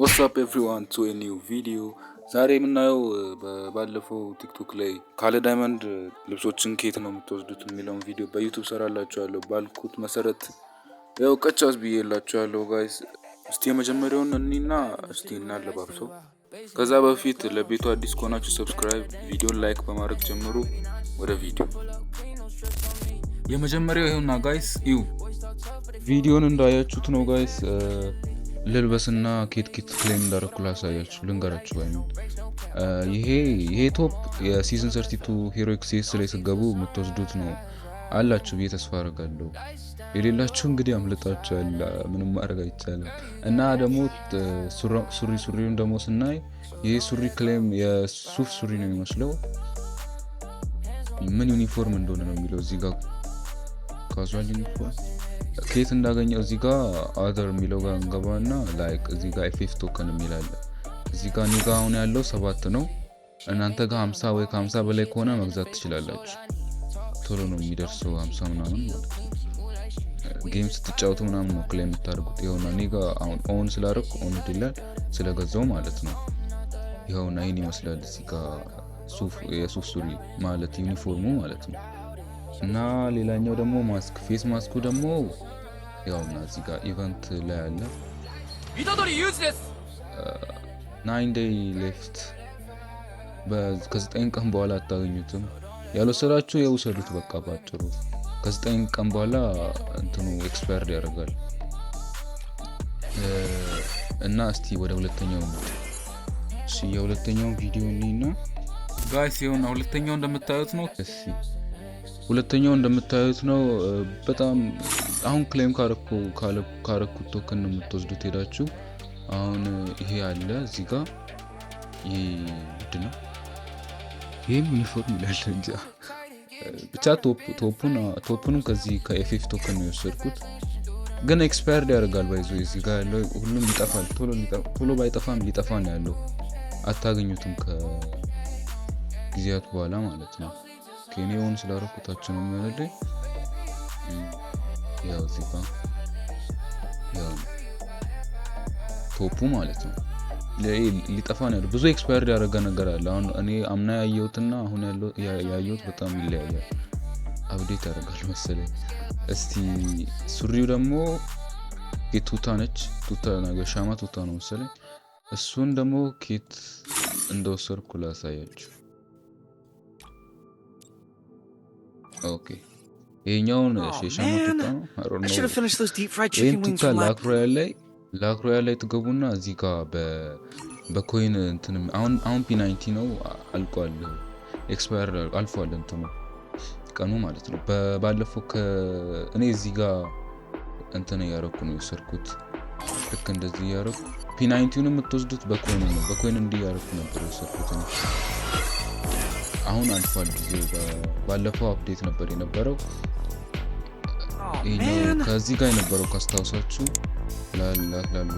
What's up everyone to new video። ዛሬ የምናየው ባለፈው ቲክቶክ ላይ ካለ diamond ልብሶችን ከየት ነው የምትወስዱት የሚለውን ቪዲዮ በዩቱብ ሰራላችኋለሁ ባልኩት መሰረት ያው ቀጫስ ብዬላችኋለሁ guys። እስቲ የመጀመሪያውን እኒና እስቲ እናለባብሰው። ከዛ በፊት ለቤቱ አዲስ ከሆናችሁ subscribe፣ ቪዲዮን like በማድረግ ጀምሩ። ወደ ቪዲዮ። የመጀመሪያው ይኸውና guys፣ እዩ፣ ቪዲዮን እንዳያችሁት ነው guys። ልልበስና ኬት ኬት claim እንዳረኩ ላሳያችሁ፣ ልንገራችሁ። ባይ ይሄ top የ season 32 heroic CS ላይ ስገቡ የምትወስዱት ነው፣ አላችሁ ብዬ ተስፋ አደርጋለሁ። የሌላችሁ እንግዲህ አምልጣችኋል፣ ምንም ማድረግ አይቻልም። እና ደግሞ ሱሪውን ደግሞ ስናይ ይሄ ሱሪ claim የሱፍ ሱሪ ነው የሚመስለው። ምን ዩኒፎርም እንደሆነ ነው የሚለው እዚህ ጋር፣ casual uniform። ከየት እንዳገኘው እዚህ ጋር other የሚለው ጋር እንገባና like እዚህ ጋር FF token የሚል አለ። እዚህ ጋር እኔ ጋር አሁን ያለው 7 ነው። እናንተ ጋር 50 ወይ ከ50 በላይ ከሆነ መግዛት ትችላላችሁ። ቶሎ ነው የሚደርሰው፣ 50 ምናምን ማለት ነው። Game ስትጫወቱ ምናምን ነው claim የምታደርጉት። ይኸውና እኔ ጋር አሁን own ስላደረኩ own ይላል፣ ስለገዛው ማለት ነው። ይኸውና ይህን ይመስላል እዚህ ጋር የሱፍ ሱሪ ማለት ዩኒፎርሙ ማለት ነው። እና ሌላኛው ደግሞ mask፣ face mask ኡ ደግሞ ያውና እዚህ ጋር event ላይ አለ። 9 day left፣ ከ9 ቀን በኋላ አታገኙትም። ያልወሰዳችሁ የውሰዱት በቃ ባጭሩ። ከ9 ቀን በኋላ እንትኑ expired ያደርጋል። እና እስቲ ወደ ሁለተኛው፣ እሺ የሁለተኛው ቪዲዮ እኒና guys፣ ይኸውና ሁለተኛው እንደምታዩት ነው። እሺ ሁለተኛው እንደምታዩት ነው። በጣም አሁን claim ካረኩት token ነው የምትወስዱት ሄዳችሁ። አሁን ይሄ አለ እዚህ ጋር፣ ይሄ ምንድን ነው? ይሄም ዩኒፎርም ይላል እንጂ ብቻ top ኡንም ከዚህ ከ FF token ነው የወሰድኩት። ግን expired ያደርጋል፣ by the way እዚህ ጋር ያለው ሁሉም ይጠፋል። ቶሎ ባይጠፋም ሊጠፋ ነው ያለው። አታገኙትም ከጊዜያት በኋላ ማለት ነው። ከኔ own ስላደረኩታቸው ነው የሚሆንልኝ። ያው እዚህ ጋር ያው top ኡ ማለት ነው ሊጠፋ ነው ያለው። ብዙ expired ያደረገ ነገር አለ። አሁን እኔ አምና ያየሁትና አሁን ያየሁት በጣም ይለያያል። Update ያደርጋል መሰለኝ። እስቲ ሱሪው ደግሞ ቱታ ነች። ቱታ ነገር ሻማ ቱታ ነው መሰለኝ። እሱን ደግሞ ኬት እንደወሰድኩ ላሳያችሁ። Okay ይሄኛውን የሻማ ቱታ ነው። ይህን ቱታ ላክ ሮያል ላይ ትገቡና እዚህ ጋር በ coin እንትን አሁን P90 ነው፣ አልቋል፣ expire አልፏል እንትኑ ቀኑ ማለት ነው። ባለፈው እኔ እዚህ ጋር እንትን እያረኩ ነው የወሰድኩት። ልክ እንደዚህ እያረኩ P90 ውን የምትወስዱት በ coin ነው። በ coin እንዲህ እያረኩ ነበር የወሰድኩት። አሁን አልፏል ጊዜው። ባለፈው update ነበር የነበረው። ይሄኛው ከዚህ ጋር የነበረው ካስታውሳችሁ ላሉ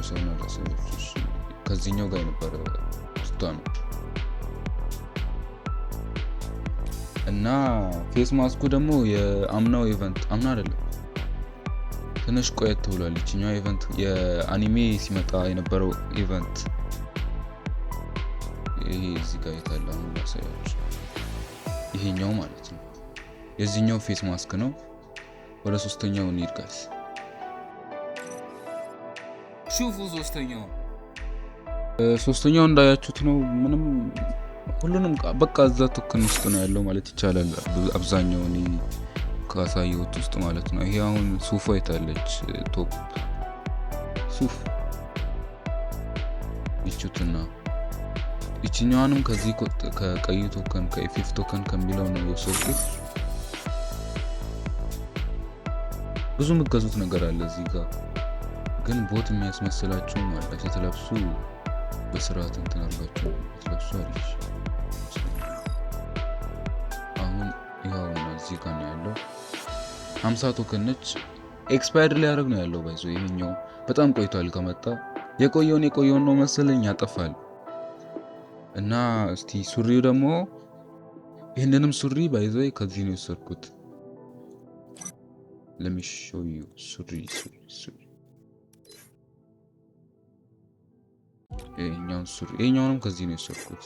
ሰው ላሳያችሁ፣ ከዚህኛው ጋር የነበረ ቱታ ነው። እና face mask ኡ ደግሞ የአምናው event፣ አምና አይደለም፣ ትንሽ ቆየት ብሏል። ይችኛው event የ anime ሲመጣ የነበረው event ይሄ እዚህ ጋር የታለ አሁን ላሳያችሁ። ይሄኛው ማለት ነው፣ የዚህኛው face mask ነው። ወደ ሶስተኛው እንሂድ guys። ሹፉ ሶስተኛው። ሶስተኛው እንዳያችሁት ነው። ምንም ሁሉንም በቃ እዛ token ውስጥ ነው ያለው ማለት ይቻላል። አብዛኛው እኔ ካሳየሁት ውስጥ ማለት ነው። ይሄ አሁን ሱፏ የታለች? Top ሱፍ ይቹትና ይችኛዋንም ከዚህ ከቀዩ token ከ FF token ከሚለው ነው የወሰድኩት። ብዙ የምገዙት ነገር አለ እዚህ ጋር፣ ግን bot የሚያስመስላችሁም አለ። ስትለብሱ በስርዓት እንትን አድርጋችሁ ስትለብሱ አሪፍ። አሁን ይኸውና እዚህ ጋር ነው ያለው። 50 token ነች። Expired ሊያደርግ ነው ያለው፣ by the way ይሄኛው በጣም ቆይቷል ከመጣ። የቆየውን የቆየውን ነው መሰለኝ ያጠፋል። እና እስቲ ሱሪው ደግሞ፣ ይህንንም ሱሪ by the way ከዚህ ነው የወሰድኩት። Let me show you ሱሪ ሱሪ ሱሪ። ይሄኛውን ሱሪ፣ ይሄኛውንም ከዚህ ነው የወሰድኩት።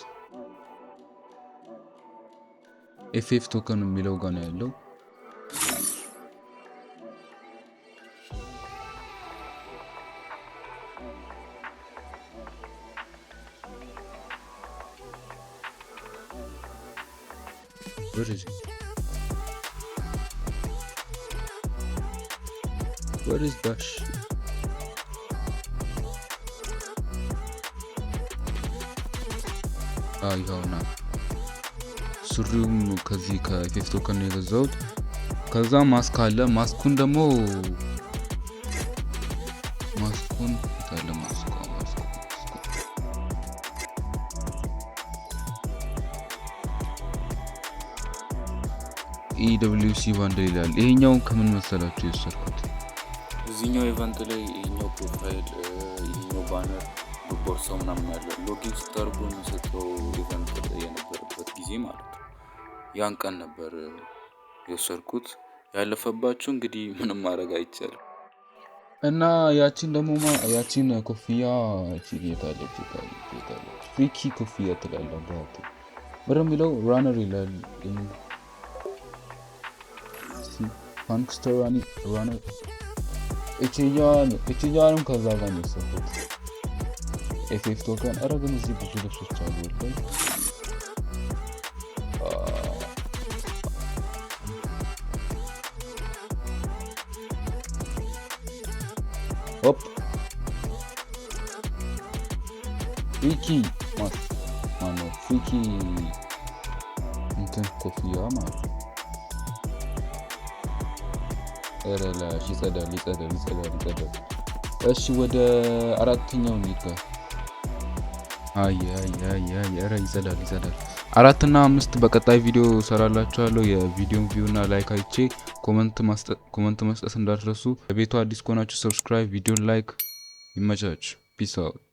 FF token የሚለው ጋር ነው ያለው። Where is it? Where is Dash? ይኸውና ሱሪውም ከዚህ ከ FF token ነው የገዛሁት። ከዛ ማስክ አለ። ማስኩን ደግሞ ማስኩን የታለ mask ኡ? Mask ኡ mask ኡ EWC bundle ይላል። ይሄኛውን ከምን መሰላችሁ የወሰድኩት? እዚህኛው event ላይ ይሄኛው profile፣ ይሄኛው banner፣ ቦርሳው ምናምን ያለ login ስታደርጉ የሚሰጠው event የነበረበት ጊዜ ማለት ነው። ያን ቀን ነበር የወሰድኩት። ያለፈባችሁ እንግዲህ ምንም ማድረግ አይቻልም። እና ያቺን ደግሞ ያቺን ኮፍያ፣ ያቺ የታለች? የታለች? የታለች? Freaky ኮፍያ ትላለህ አባቴ። ምንድን ነው የሚለው? Runner ይላል። Punkster runner። እችኛዋንም ከዛ ጋር ነው የወሰድኩት። FF token። ኧረ ግን እዚህ ብዙ ልብሶች አሉ ወላሂ። ሆፕ freaky mask ማነው? Freaky እንትን ኮፍያ ማለት ነው። ኧረ ላሽ ይጸዳል፣ ይጸዳል፣ ይጸዳል፣ ይጸዳል። እሺ ወደ አራተኛው እንሂድ ጋር። አይ አይ አይ አይ፣ ኧረ ይጸዳል፣ ይጸዳል። አራትና አምስት በቀጣይ ቪዲዮ ሰራላችኋለሁ። የቪዲዮን view እና like አይቼ comment መስጠት እንዳትረሱ። ለቤቱ አዲስ ከሆናችሁ subscribe፣ ቪዲዮን like። ይመቻችሁ። Peace out።